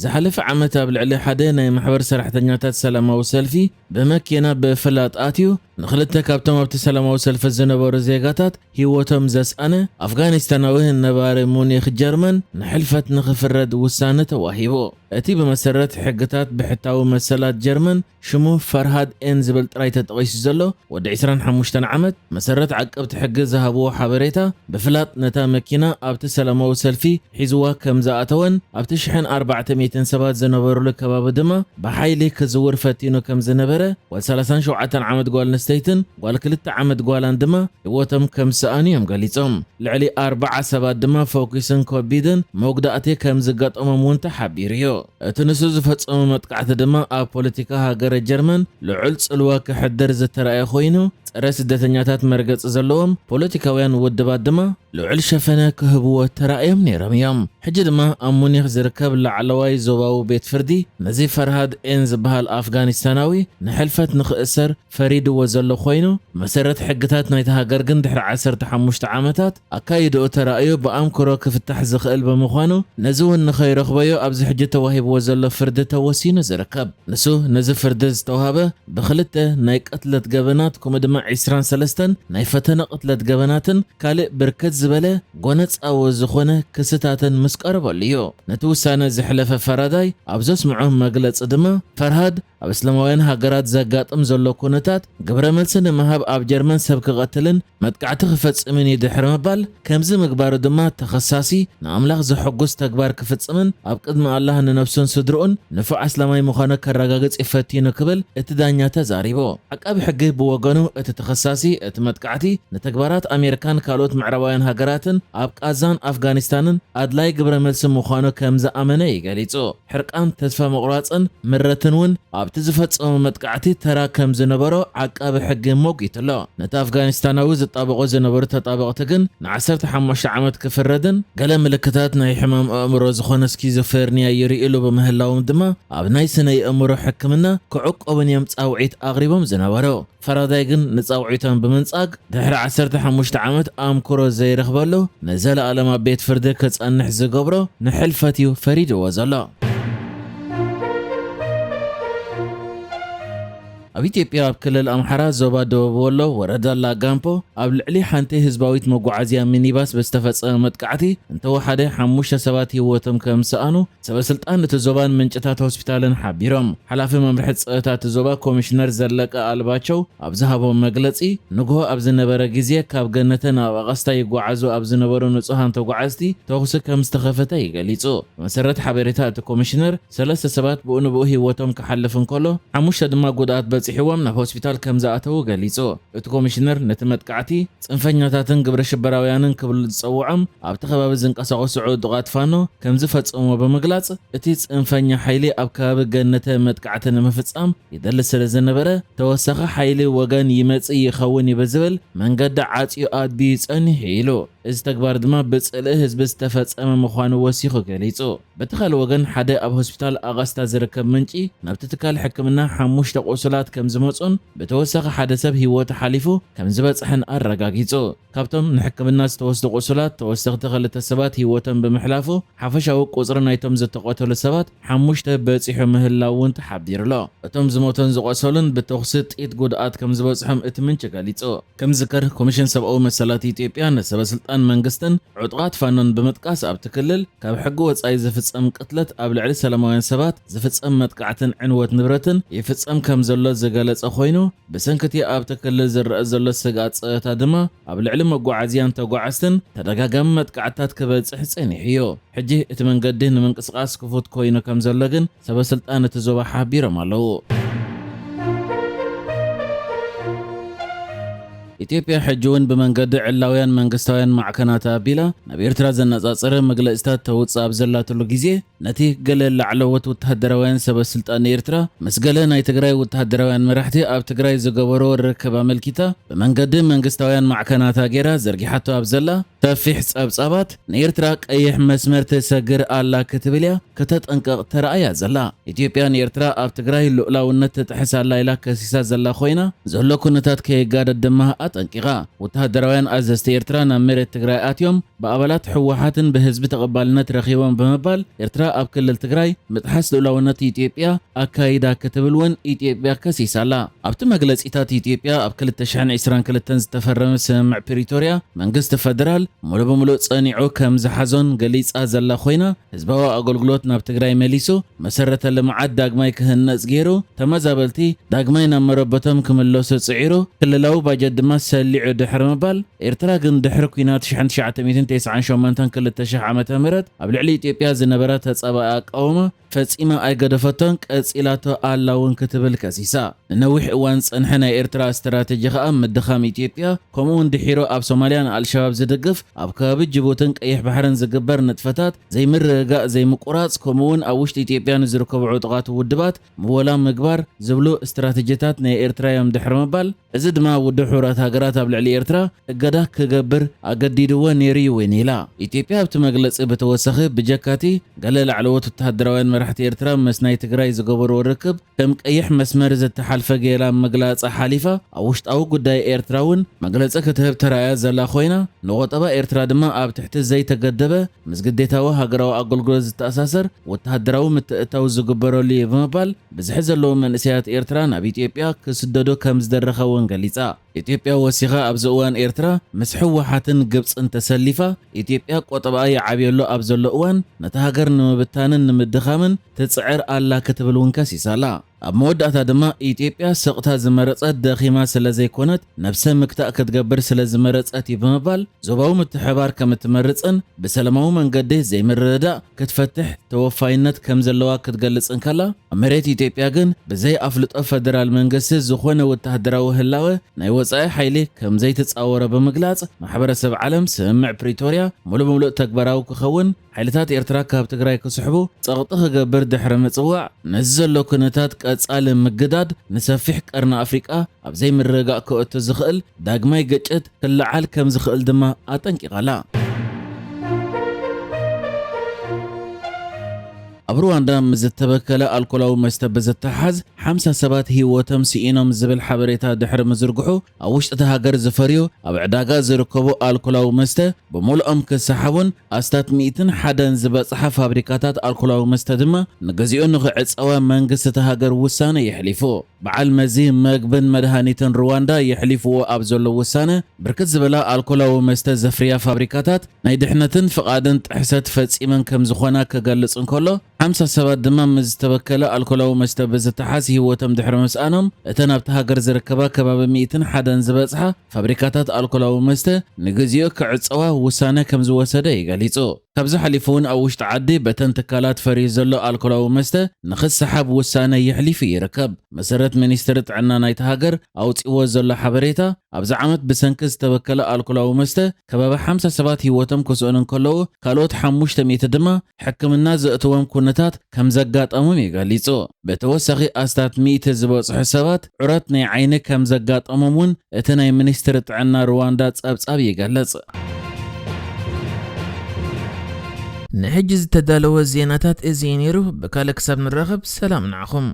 ዝሓለፈ ዓመት ኣብ ልዕሊ ሓደ ናይ ማሕበር ሰራሕተኛታት ሰላማዊ ሰልፊ ብመኪና ብፍላጥ ኣትዩ ንኽልተ ካብቶም ኣብቲ ሰላማዊ ሰልፊ ዝነበሩ ዜጋታት ህይወቶም ዘስኣነ ኣፍጋኒስታናዊ ነባሪ ሙኒኽ ጀርመን ንሕልፈት ንኽፍረድ ውሳነ ተዋሂቡ። እቲ ብመሰረት ሕግታት ብሕታዊ መሰላት ጀርመን ሽሙ ፈርሃድ ኤን ዝብል ጥራይ ተጠቒሱ ዘሎ ወዲ ዕስራን ሓሙሽተን ዓመት መሰረት ዓቀብቲ ሕጊ ዝሃብዎ ሓበሬታ ብፍላጥ ነታ መኪና ኣብቲ ሰላማዊ ሰልፊ ሒዝዋ ከም ዝኣተወን ኣብቲ ሽሕን ኣርባዕተ ሚእትን ሰባት ዝነበሩሉ ከባቢ ድማ ብሓይሊ ክዝውር ፈቲኑ ከም ዝነበረ ጓል ሰላሳን ሸውዓተን ዓመት ጓል ኣንስተይትን ጓል ክልተ ዓመት ጓላን ድማ ህይወቶም ከም ዝሰኣኑ እዮም ገሊጾም። ልዕሊ ኣርባዓ ሰባት ድማ ፈኲስን ከቢድን መጉዳእቲ ከም ዝጋጠሞም እውን ተሓቢሩ እዩ። እቲ ንሱ ዝፈጸሞ መጥቃዕቲ ድማ ኣብ ፖለቲካ ሃገረ ጀርመን ልዑል ጽልዋ ክሕድር ዝተራእየ ኮይኑ፣ ጸረ ስደተኛታት መርገጺ ዘለዎም ፖለቲካውያን ውድባት ድማ ልዑል ሸፈነ ክህብዎ ተራእዮም ነይሮም እዮም። ሕጂ ድማ ኣብ ሙኒኽ ዝርከብ ላዕለዋይ ዞባዊ ቤት ፍርዲ ነዚ ፈርሃድ ኤን ዝበሃል ኣፍጋኒስታናዊ ንሕልፈት ንኽእሰር ፈሪድዎ ዘሎ ኮይኑ፣ መሰረት ሕግታት ናይቲ ሃገር ግን ድሕሪ ዓሰርተ ሓሙሽተ ዓመታት ኣካይድኡ ተራእዩ ብኣምክሮ ክፍታሕ ዝኽእል ብምዃኑ፣ ነዚ እውን ንኸይረኽበዮ ኣብዚ ሕጂ ተዋሂብዎ ዘሎ ፍርዲ ተወሲኑ ዝርከብ። ንሱ ነዚ ፍርዲ ዝተዋህበ ብኽልተ ናይ ቅትለት ገበናት ከምኡ ድማ ዕስራን ሰለስተን ናይ ፈተነ ቅትለት ገበናትን ካልእ ብርክት ዝበለ ጎነጻዊ ዝኾነ ክስታትን ምስ ቀረበሉ እዩ። ነቲ ውሳነ ዘሕለፈ ፈራዳይ ኣብ ዘስምዖ መግለጺ ድማ ፈርሃድ ኣብ እስላማውያን ሃገራት ዘጋጥም ዘሎ ኩነታት ግብረ መልሲ ንምሃብ ኣብ ጀርመን ሰብ ክቐትልን መጥቃዕቲ ክፈጽምን እዩ ድሕሪ ምባል፣ ከምዚ ምግባሩ ድማ ተኸሳሲ ንኣምላኽ ዘሐጉስ ተግባር ክፍጽምን ኣብ ቅድሚ ኣላህ ንነብሱን ስድርኡን ንፉዕ ኣስላማይ ምዃኑ ከረጋግጽ እዩ ፈቲኑ ክብል እቲ ዳኛ ተዛሪቡ። ዓቃቢ ሕጊ ብወገኑ እቲ ተኸሳሲ እቲ መጥቃዕቲ ንተግባራት ኣሜሪካን ካልኦት ምዕራባውያን ሃገራትን ኣብ ቃዛን ኣፍጋኒስታንን ኣድላይ ግብረ መልሲ ምዃኑ ከም ዝኣመነ እዩ ገሊጹ። ሕርቃን፣ ተስፋ ምቑራጽን ምረትን እውን ኣብቲ ዝፈጸሞ መጥቃዕቲ ተራ ከም ዝነበሮ ዓቃቢ ሕጊ ሞጊቱ'ሎ። ነቲ ኣፍጋኒስታናዊ ዝጣበቑ ዝነበሩ ተጣበቕቲ ግን ንዓሰርተ ሓሙሽተ ዓመት ክፍረድን ገለ ምልክታት ናይ ሕማም ኣእምሮ ዝኾነ ስኪዞፍሬንያ ይርእይሉ ብምህላዎም ድማ ኣብ ናይ ስነ ኣእምሮ ሕክምና ክዕቆቡን እዮም ጻውዒት ኣቕሪቦም ዝነበሩ። ፈራዳይ ግን ንጻውዒቶም ብምንጻግ ድሕሪ ዓሰርተ ሓሙሽተ ዓመት ኣምክሮ ዘይረኽበሉ ንዘለኣለም ኣብ ቤት ፍርዲ ክጸንሕ ዝገብሮ ንሕልፈት እዩ ፈሪድዎ ዘሎ። ኣብ ኢትዮጵያ ኣብ ክልል ኣምሓራ ዞባ ደቡብ ወሎ ወረዳ ላጋምፖ ኣብ ልዕሊ ሓንቲ ህዝባዊት መጓዓዝያ ሚኒባስ ብዝተፈጸመ መጥቃዕቲ እንተወሓደ ሓሙሽተ ሰባት ህይወቶም ከም ዝሰኣኑ ሰበስልጣን እቲ ዞባን ምንጭታት ሆስፒታልን ሓቢሮም። ሓላፊ መምርሒ ጸጥታ እቲ ዞባ ኮሚሽነር ዘለቀ ኣልባቸው ኣብ ዝሃቦ መግለጺ፣ ንግሆ ኣብ ዝነበረ ግዜ ካብ ገነተ ናብ ኣቐስታ ይጓዓዙ ኣብ ዝነበሩ ንጹሃን ተጓዓዝቲ ተኹሲ ከም ዝተኸፈተ እዩ ገሊጹ። ብመሰረት ሓበሬታ እቲ ኮሚሽነር፣ ሰለስተ ሰባት ብኡ ንብኡ ህይወቶም ክሓልፍ እንከሎ፣ ሓሙሽተ ድማ ጉድኣት በጺሕዎም ናብ ሆስፒታል ከም ዝኣተዉ ገሊጹ። እቲ ኮሚሽነር ነቲ መጥቃዕቲ ጽንፈኛታትን ግብረ ሽበራውያንን ክብሉ ዝጸውዖም ኣብቲ ከባቢ ዝንቀሳቐሱ ዕጡቓት ፋኖ ከም ዝፈጸምዎ ብምግላጽ፣ እቲ ጽንፈኛ ሓይሊ ኣብ ከባቢ ገነተ መጥቃዕቲ ንምፍጻም ይደሊ ስለ ዝነበረ፣ ተወሳኺ ሓይሊ ወገን ይመጽእ ይኸውን እዩ ብዝብል መንገዲ ዓጽዩ ኣድብዩ ጸኒሑ ኢሉ። እዚ ተግባር ድማ ብጽልኢ ህዝቢ ዝተፈጸመ ምዃኑ ወሲኹ ገሊጹ። በቲ ካልእ ወገን፣ ሓደ ኣብ ሆስፒታል ኣቐስታ ዝርከብ ምንጪ፣ ናብቲ ትካል ሕክምና ሓሙሽተ ቁሱላት ከም ዝመጹን ብተወሳኺ ሓደ ሰብ ህይወቱ ሓሊፉ ከም ዝበጽሐን ኣረጋጊጹ። ካብቶም ንሕክምና ዝተወስዱ ቁሱላት፣ ተወሰኽቲ ክልተ ሰባት ህይወቶም ብምሕላፉ፣ ሓፈሻዊ ቁጽሪ ናይቶም ዝተቐተሉ ሰባት ሓሙሽተ በጺሑ ምህላው እውን ተሓቢሩ'ሎ። እቶም ዝሞቱን ዝቖሰሉን ብተኹሲ ጥይት ጉድኣት ከም ዝበጽሖም እቲ ምንጪ ገሊጹ። ከም ዝዝከር፣ ኮሚሽን ሰብኣዊ መሰላት ኢትዮጵያ ንሰበ ስልጣን መንግስትን ዕጡቓት ፋኖን ብምጥቃስ፣ ኣብቲ ክልል ካብ ሕጊ ወጻኢ ዝፍጸም ቅትለት ኣብ ልዕሊ ሰላማውያን ሰባት፣ ዝፍጸም መጥቃዕትን ዕንወት ንብረትን ይፍጸም ከም ዘሎ ዝገለጸ ኮይኑ፣ ብሰንኪ እቲ ኣብቲ ክልል ዝረኣ ዘሎ ስግኣት ጸጥታ ድማ ኣብ ልዕሊ መጓዓዝያን ተጓዓዝትን ተደጋጋሚ መጥቃዕትታት ክበጽሕ ጸኒሑ እዩ። ሕጂ እቲ መንገዲ ንምንቅስቓስ ክፉት ኮይኑ ከም ዘሎ ግን ሰበ ስልጣን እቲ ዞባ ሓቢሮም ኣለዉ። ኢትዮጵያ ሕጂ እውን ብመንገዲ ዕላውያን መንግስታውያን ማዕከናት ኣቢላ ናብ ኤርትራ ዘነጻጸረ መግለጺታት ተውጽእ ኣብ ዘላትሉ ግዜ፣ ነቲ ገለ ላዕለዎት ወተሃደራውያን ሰበ ስልጣን ኤርትራ ምስ ገለ ናይ ትግራይ ወተሃደራውያን መራሕቲ ኣብ ትግራይ ዝገበርዎ ርክብ ኣመልኪታ፣ ብመንገዲ መንግስታውያን ማዕከናታ ገይራ ዘርጊሓቶ ኣብ ዘላ ሰፊሕ ጸብጻባት፣ ንኤርትራ ቀይሕ መስመር ትሰግር ኣላ ክትብል እያ ከተጠንቅቕ ተራእያ ዘላ። ኢትዮጵያ ንኤርትራ ኣብ ትግራይ ልኡላውነት ትጥሕስ ኣላ ኢላ ከሲሳ ዘላ ኮይና፣ ዘሎ ኩነታት ከይጋደድ ድማ ጠንቂቓ። ወተሃደራውያን ኣዘዝቲ ኤርትራ ናብ መሬት ትግራይ ኣትዮም ብኣባላት ህወሓትን ብህዝቢ ተቐባልነት ረኺቦም ብምባል፣ ኤርትራ ኣብ ክልል ትግራይ ምጥሓስ ልኡላውነት ኢትዮጵያ ኣካይዳ ክትብል እውን ኢትዮጵያ ከሲሳ ኣላ። ኣብቲ መግለጺታት፣ ኢትዮጵያ ኣብ ክልተ ሽሕን ዕስራን ክልተን ዝተፈረመ ስምምዕ ፕሪቶርያ መንግስቲ ፈደራል ሙሉ ብሙሉ ጸኒዑ ከም ዝሓዞን ገሊጻ ዘላ ኮይና፣ ህዝባዊ ኣገልግሎት ናብ ትግራይ መሊሱ፣ መሰረተ ልምዓት ዳግማይ ክህነጽ ገይሩ፣ ተመዛበልቲ ዳግማይ ናብ መረበቶም ክምለሱ ጽዒሩ፣ ክልላዊ ባጀት ድማ ሰሊዑ ድሕሪ ምባል፣ ኤርትራ ግን ድሕሪ ኲናት ሽሕን ትሽዓተ ሚእትን ተስዓን ሸሞንተን ክልተ ሽሕ ዓመተ ምህረት ኣብ ልዕሊ ኢትዮጵያ ዝነበራ ተጻባኢ ኣቃውማ ፈጺማ ኣይገደፈቶን፣ ቀጺላቶ ኣላ እውን ክትብል ከሲሳ። ንነዊሕ እዋን ዝጸንሐ ናይ ኤርትራ ስትራተጂ ከኣ ምድኻም ኢትዮጵያ፣ ከምኡ እውን ድሒሩ ኣብ ሶማልያ ንኣልሸባብ ዝድግፍ፣ ኣብ ከባቢ ጅቡትን ቀይሕ ባሕርን ዝግበር ንጥፈታት ዘይምርግጋእ፣ ዘይምቁራጽ፣ ከምኡ እውን ኣብ ውሽጢ ኢትዮጵያ ንዝርከቡ ዕጡቓት ውድባት ምወላ ምግባር ዝብሉ ስትራተጂታት ናይ ኤርትራ እዮም ድሕሪ ምባል፣ እዚ ድማ ውድብ ሕቡራት ሃገራት ኣብ ልዕሊ ኤርትራ እገዳ ክገብር ኣገዲድዎ ነይሩ እዩ እውን ኢላ። ኢትዮጵያ ኣብቲ መግለጺ ብተወሳኺ፣ ብጀካቲ ገለ ላዕለዎት ወተሃደራውያን መራሕቲ ኤርትራ ምስ ናይ ትግራይ ዝገበርዎ ርክብ ከም ቀይሕ መስመር ዝተሓልፈ ገይራ ምግላጻ ሓሊፋ፣ ኣብ ውሽጣዊ ጉዳይ ኤርትራ እውን መግለጺ ክትህብ ተራእያ ዘላ ኮይና፣ ንቆጠባ ኤርትራ ድማ ኣብ ትሕቲ ዘይተገደበ ምስ ግዴታዊ ሃገራዊ ኣገልግሎት ዝተኣሳሰር ወተሃደራዊ ምትእትታው ዝግበረሉ እዩ ብምባል፣ ብዝሒ ዘለዎም መንእሰያት ኤርትራ ናብ ኢትዮጵያ ክስደዱ ከም ዝደረኸ እውን ገሊጻ። ኢትዮጵያ ወሲኻ፣ ኣብዚ እዋን ኤርትራ ምስ ህወሓትን ግብጽን ተሰሊፋ፣ ኢትዮጵያ ቆጠባኣ ይዓብየሉ ኣብ ዘሎ እዋን፣ ነታ ሃገር ንምብታንን ንምድኻምን ትጽዕር ኣላ ክትብል እውን ከሲሳ ኣላ። ኣብ መወዳእታ ድማ፣ ኢትዮጵያ ስቕታ ዝመረጸት ደኺማ ስለ ዘይኮነት፣ ነብሰ ምክታእ ክትገብር ስለ ዝመረጸት እዩ ብምባል፣ ዞባዊ ምትሕብባር ከም እትመርጽን ብሰላማዊ መንገዲ ዘይምርድዳእ ክትፈትሕ ተወፋይነት ከም ዘለዋ ክትገልጽ እንከላ፣ ኣብ መሬት ኢትዮጵያ ግን ብዘይ ኣፍልጦ ፈደራል መንግስቲ ዝኾነ ወተሃደራዊ ህላወ ናይ ወጻኢ ሓይሊ ከም ዘይትጻወሮ ብምግላጽ፣ ማሕበረሰብ ዓለም ስምምዕ ፕሪቶርያ ሙሉእ ብሙሉእ ተግባራዊ ክኸውን፣ ሓይልታት ኤርትራ ካብ ትግራይ ክስሕቡ ጸቕጢ ክገብር ድሕሪ ምጽዋዕ፣ ነዚ ዘሎ ኩነታት ቀጻሊ ምግዳድ ንሰፊሕ ቀርኒ ኣፍሪቃ ኣብ ዘይምርግጋእ ከእቱ ዝኽእል ዳግማይ ግጭት ክለዓል ከም ዝኽእል ድማ ኣጠንቂቓ ኣላ። ኣብ ሩዋንዳ ምስ ዝተበከለ ኣልኮላዊ መስተ ብዝተሓዝ ሓምሳ ሰባት ህይወቶም ስኢኖም ዝብል ሓበሬታ ድሕሪ ምዝርግሑ፣ ኣብ ውሽጢ እታ ሃገር ዝፈርዩ ኣብ ዕዳጋ ዝርከቡ ኣልኮላዊ መስተ ብምልኦም ክሰሓቡን ኣስታት ሚእትን ሓደን ዝበጽሓ ፋብሪካታት ኣልኮላዊ መስተ ድማ ንግዚኡ ንኽዕጸዋ መንግስቲ እታ ሃገር ውሳነ የሕሊፉ። በዓል መዚ መግብን መድሃኒትን ሩዋንዳ የሕሊፍዎ ኣብ ዘሎ ውሳነ፣ ብርክት ዝበላ ኣልኮላዊ መስተ ዘፍርያ ፋብሪካታት ናይ ድሕነትን ፍቓድን ጥሕሰት ፈጺመን ከም ዝኾና ክገልጽ እንከሎ፣ ሓምሳ ሰባት ድማ ምስ ዝተበከለ ኣልኮላዊ መስተ ብዝተሓዝ ህይወቶም ድሕሪ ምስኣኖም፣ እተን ኣብቲ ሃገር ዝርከባ ከባቢ ሚእትን ሓደን ዝበጽሓ ፋብሪካታት ኣልኮላዊ መስተ ንግዚኡ ክዕጸዋ ውሳነ ከም ዝወሰደ እዩ ገሊጹ። ካብዚ ሓሊፉ እውን ኣብ ውሽጢ ዓዲ በተን ትካላት ፈርዩ ዘሎ ኣልኮላዊ መስተ ንኽሰሓብ ውሳነ የሕሊፉ ይርከብ። መሰረት ሚኒስትሪ ጥዕና ናይቲ ሃገር ኣውጺእዎ ዘሎ ሓበሬታ፣ ኣብዚ ዓመት ብሰንኪ ዝተበከለ ኣልኮላዊ መስተ ከባቢ ሓምሳ ሰባት ህይወቶም ክስእኑ እንከለዉ፣ ካልኦት ሓሙሽተ ሚእቲ ድማ ሕክምና ዘእትዎም ኩነታት ከም ዘጋጠሞም እዩ ገሊጹ። ብተወሳኺ ኣስታት ሚእቲ ዝበጽሑ ሰባት ዑረት ናይ ዓይኒ ከም ዘጋጠሞም እውን እቲ ናይ ሚኒስትሪ ጥዕና ሩዋንዳ ጸብጻብ ይገልጽ። ንሕጂ ዝተዳለወ ዜናታት እዚ እዩ ነይሩ። ብካልእ ክሳብ ንራኸብ፣ ሰላም ንዓኹም።